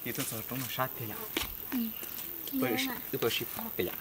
Ces tuaj txog roob no sab tiag yom. Wb tuaj sib pab pem yom.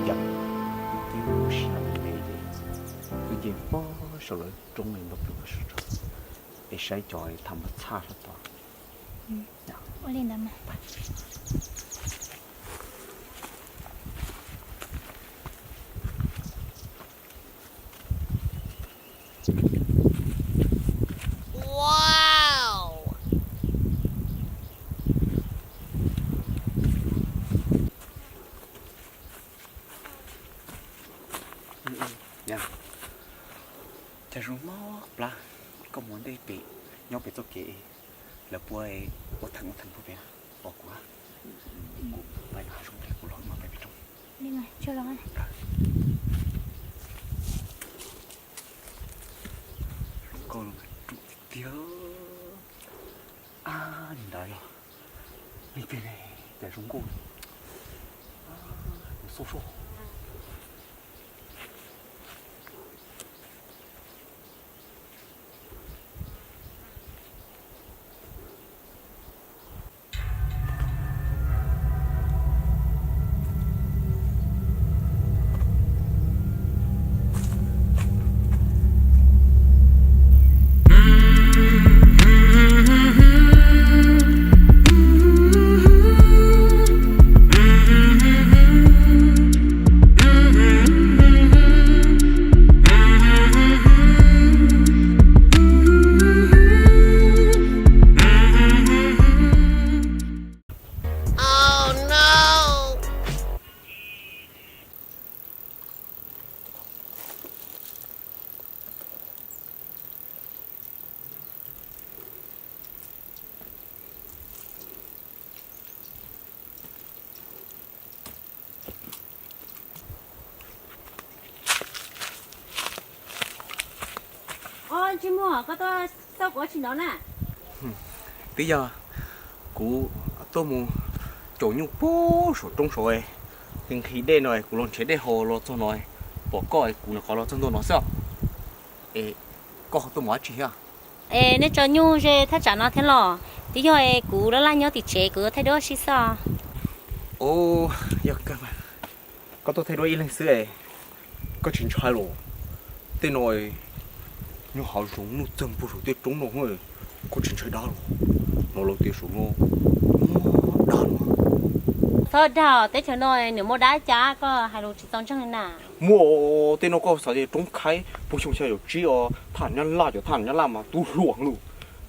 Yam, twb lub sij hawm me me ces wb nce pob saum lawv roob es npaj pw pem saum tso, es saib cov tham mab txhaj sab tod. Ua li ntawd mas. Cas zoo mob plab, koj mus ntej pem, nyob pem txoj kev, lawv puab ua theem ua theem puag pem, pom kuv, kuv pais hav zoov ntej kuv los mam pais pem roob. Nkauj no mas ruam tiag tiag. Ab, li ntawd yog li pem ne, cas zoo nkauj li. Kuv xauj soj. Tsis muaj, koj tuaj xauj kuv ua tsi no na? Twb yog kuv tuaj mus caum nyuj puag saum roob saud, nqhis dej no kuv los nrhiav dej haus los txog no, pom koj kuv nyuam qhuav los txog ntua no xwb. Es koj ho tuaj mus dab tsi thiab? Es nej tso nyuj ze thaj tsam no thiab los? Twb yog kuv laj laj nyob tim tsev, kuv yuav thaij duab ua si xwb. Os, yog kawg mas, koj tuaj thaij duab ib leeg xwb es koj tsis ntshai los? Tej no nyob hav zoov nuj txeeg puag saum tej roob no, koj tsis ntshai dab los? Hnov lawv tias saum no muaj dab no. Txhob dag, teb chaws no nws muaj dab cas, koj hais lus tsis txaus ntseeg li na. Muaj, tej no koj xav tias roob khaib, puag xyoo xya caum tsib os, thaj nyab laj, cov thaj nyab laj mas tub hluas lawm,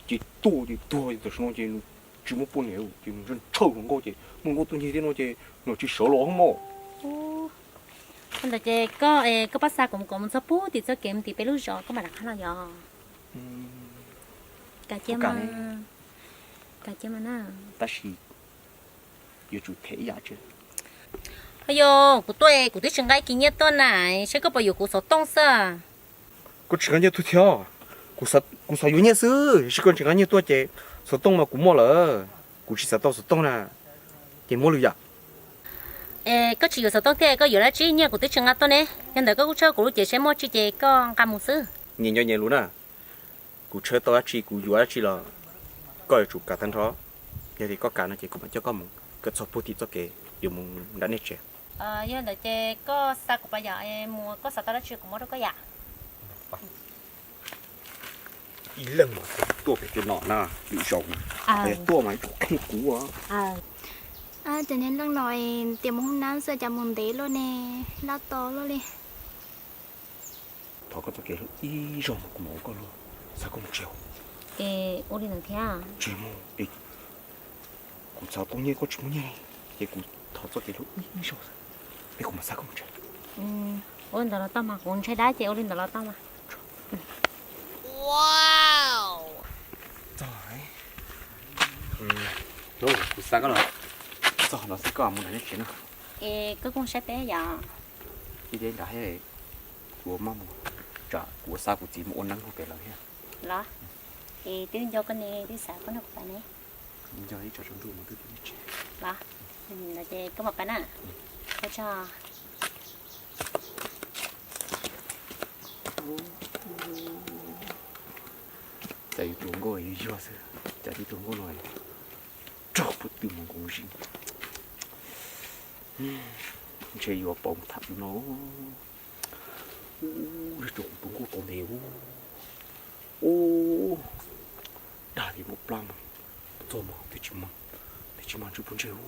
ces tuaj ces tuag, tam sim no ces nws tsis muaj poj niam ces nws ntshaw hluas nkauj ces muaj nkauj tuaj ncig tej no ces nws tsis sawv los mog. Ntawd ces koj, koj pab xa kuv mus, kuv mus txog puag tim txoj kev mus tim peb lub zos, koj mam rov qab los yom. Kam cia, kam cia mas na. Tab sis yuav tsum them ib yam tsi. Ho yog kuv tuaj, kuv twb tsis nqa ib kis nyiaj tuaj na, saib koj puas yuav kuv xov tooj xwb. Koj tsis nqa nyiaj tuaj thiab? Kuv xav yuav nyiaj xwb, tiam sis koj tsis nqa nyiaj tuaj ces xov tooj mas kuv muaj lawm, kuv tsis xav tau xov tooj na, ces muab lwm yam. Es koj tsis yuav xov tooj thiab koj yuav dab tsi? Nyiaj kuv twb tsis nqa tuaj ne. Yog ntawd koj kuj tshawb kuv lub cev saib muaj tsi ces koj nqa mus xwb. Nyias nco nyias lus na, kuv tshawb tau dab tsi kuv yuav dab tsi los koj yuav tsum kam tag nrho. Yog tias koj kam no ces kuv mam coj koj mus kom txog puag tim txoj kev yuav mus nram nej tsev. Yog ntawd ces koj xa kuv pas yam mus, koj xav tau dab tsi kuv muab rau koj yam. Ib leeg mas tuaj pem tej no na, lwm zaus na. Yog tuaj mas ib tug qhia kuv. Cov niag neeg no tias mus hoob nab xwb cas mus ntev luaj ne, laj to luaj li. Thov koj txoj kev hlub ib zaug mas kuv mam ua koj luag, xav koj mus tsev. Es ua li ntawd thiab? Tsis mus, kuv txhob tau nyiaj koj tsis muaj nyiaj, ces kuv thov txoj kev hlub ib zaug xwb, es kuv mam xav koj mus tsev. Ua li ntawd los tau mas, kuv ntshai dab ces ua li ntawd los tau mas. Txog, kuv xav koj los txog no xwb, koj mus nram nej tsev no. Es koj kuj saib peb yom. Ib teb nrad thiab, kuv maj mus, tsam kuv ua xa kuv txiv mus ua neeb hauv pem lawm thiab. Los, es twb nco koj ne, twb xav koj nrog kuv pais ne. Nco ib tsam tsaus ntuj mus twb pem nej tsev. Los, no ces koj mam pais na. Ua tsaug. Cas yus tus hluas nkauj yuag yuag xwb, cas yus tus hluas nkauj no raug puab twg mus nkoos zis. Ntshe yuav pauv tham no. Ub, tus hluas nkauj tau ntev ub. Ub, dag tias muaj plab mas, txog mas twb tsis mag, twb tsis mag ntsej puag ntseg ub.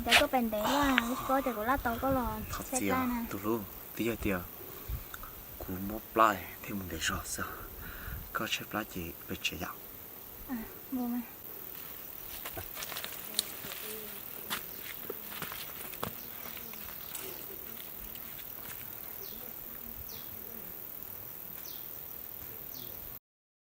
Cas koj pais ntev luaj, koj tias kuv laj tau koj los saib plab na. Tus hlub, twb yog tias kuv mob plab thiaj mus ntev zog xwb. Koj tshaib plab ces pais tsev yom.